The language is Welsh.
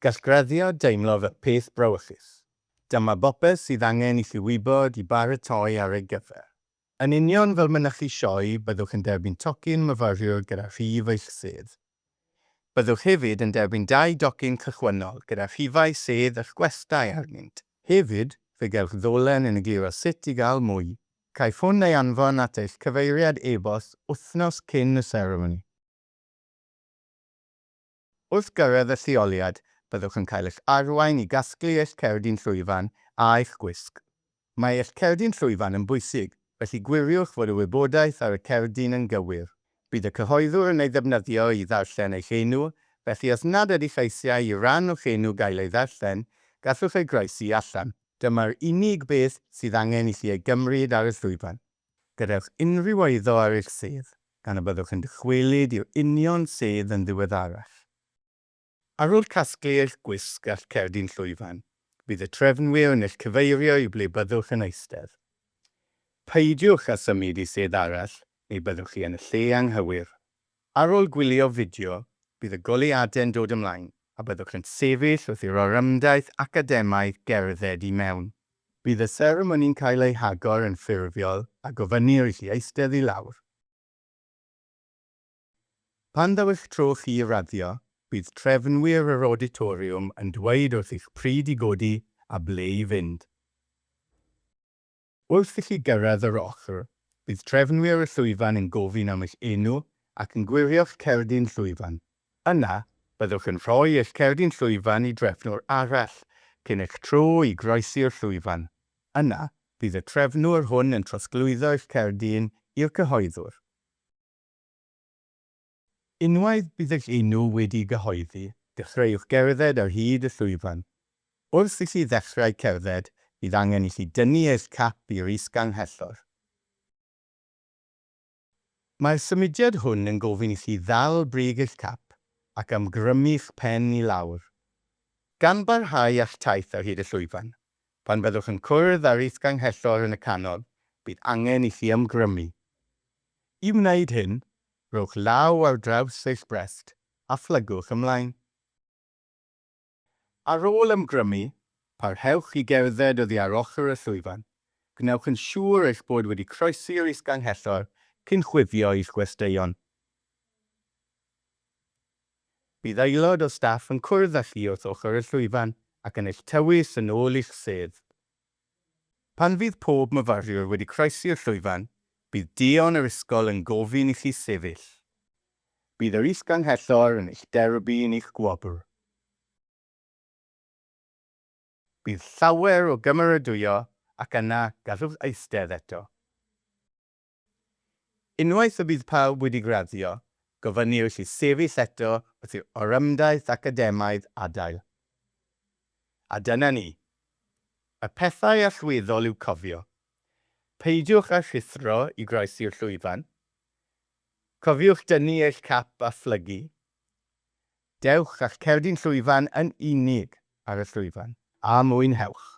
Gall graddio deimlo fel peth brawychus. Dyma bopeth sydd angen i chi wybod i baratoi ar ei gyfer. Yn union fel mynychu sioe, byddwch yn derbyn tocyn myfyriwr gyda rhif eich sedd. Byddwch hefyd yn derbyn dau docyn cychwynnol gyda rhifau sedd eich gwestai arnynt. Hefyd, fe gewch ddolen yn egluro sut i gael mwy. Caiff hwn ei anfon at eich cyfeiriad e-bost wythnos cyn y seremoni. Wrth gyrraedd y lleoliad, byddwch yn cael eich arwain i gasglu eich cerdyn llwyfan a'ch gwisg. Mae eich cerdyn llwyfan yn bwysig, felly gwiriwch fod y wybodaeth ar y cerdyn yn gywir. Bydd y cyhoeddwr yn ei ddefnyddio i ddarllen eich enw, felly os nad ydych eisiau i ran o'ch enw gael ei ddarllen, gallwch ei groesi allan. Dyma'r unig beth sydd angen i chi ei gymryd ar y llwyfan. Gadewch unrhyw eiddo ar eich sedd, gan y byddwch yn dychwelyd i'r union sedd yn ddiweddarach. Ar ôl casglu eich gwisg a'ch cerdyn llwyfan, bydd y trefnwyr yn eich cyfeirio i ble byddwch yn eistedd. Peidiwch â symud i sedd arall neu byddwch chi yn y lle anghywir. Ar ôl gwylio fideo, bydd y goleuadau'n dod ymlaen a byddwch yn sefyll wrth i'r orymdaith academaidd gerdded i mewn. Bydd y seremoni'n cael ei hagor yn ffurfiol a gofynnir i chi eistedd i lawr. Pan ddaw eich tro chi i raddio, bydd trefnwyr yr awditoriwm yn dweud wrthych pryd i godi a ble i fynd. Wrth i chi gyrraedd yr ochr, bydd trefnwyr y llwyfan yn gofyn am eich enw ac yn gwirio'ch cerdyn llwyfan. Yna, byddwch yn rhoi eich cerdyn llwyfan i drefnwr arall cyn eich tro i groesi'r llwyfan. Yna, bydd y trefnwr hwn yn trosglwyddo eich cerdyn i'r cyhoeddwr. Unwaith bydd eich enw wedi'i gyhoeddi, dechreuwch gerdded ar hyd y llwyfan. Wrth i chi ddechrau cerdded, bydd angen i chi dynnu eich cap i'r is-ganghellor. Mae'r symudiad hwn yn gofyn i chi ddal brig eich cap ac ymgrymu'ch pen i lawr. Gan barhau â'ch taith ar hyd y llwyfan, pan fyddwch yn cwrdd â'r is-ganghellor yn y canol, bydd angen i chi ymgrymu. I wneud hyn, rhowch law ar draws eich brest a phlygwch ymlaen. Ar ôl ymgrymu, parhewch i gerdded oddi ar ochr y llwyfan. Gwnewch yn siŵr eich bod wedi croesi'r is-ganghellor cyn chwifio i'ch gwesteion. Bydd aelod o staff yn cwrdd â chi wrth ochr y llwyfan ac yn eich tywys yn ôl i'ch sedd. Pan fydd pob myfyriwr wedi croesi'r llwyfan, bydd deon yr ysgol yn gofyn i chi sefyll. Bydd yr is-ganghellor yn eich derbyn i'ch gwobr. Bydd llawer o gymeradwyo ac yna gallwch eistedd eto. Unwaith y bydd pawb wedi graddio, gofynnir i chi sefyll eto wrth i'r orymdaith academaidd adael. A dyna ni. Y pethau allweddol i'w cofio. Peidiwch â rhuthro i groesi'r llwyfan. Cofiwch dynnu eich cap a phlygu. Dewch â'ch cerdyn llwyfan yn unig ar y llwyfan, a mwynhewch!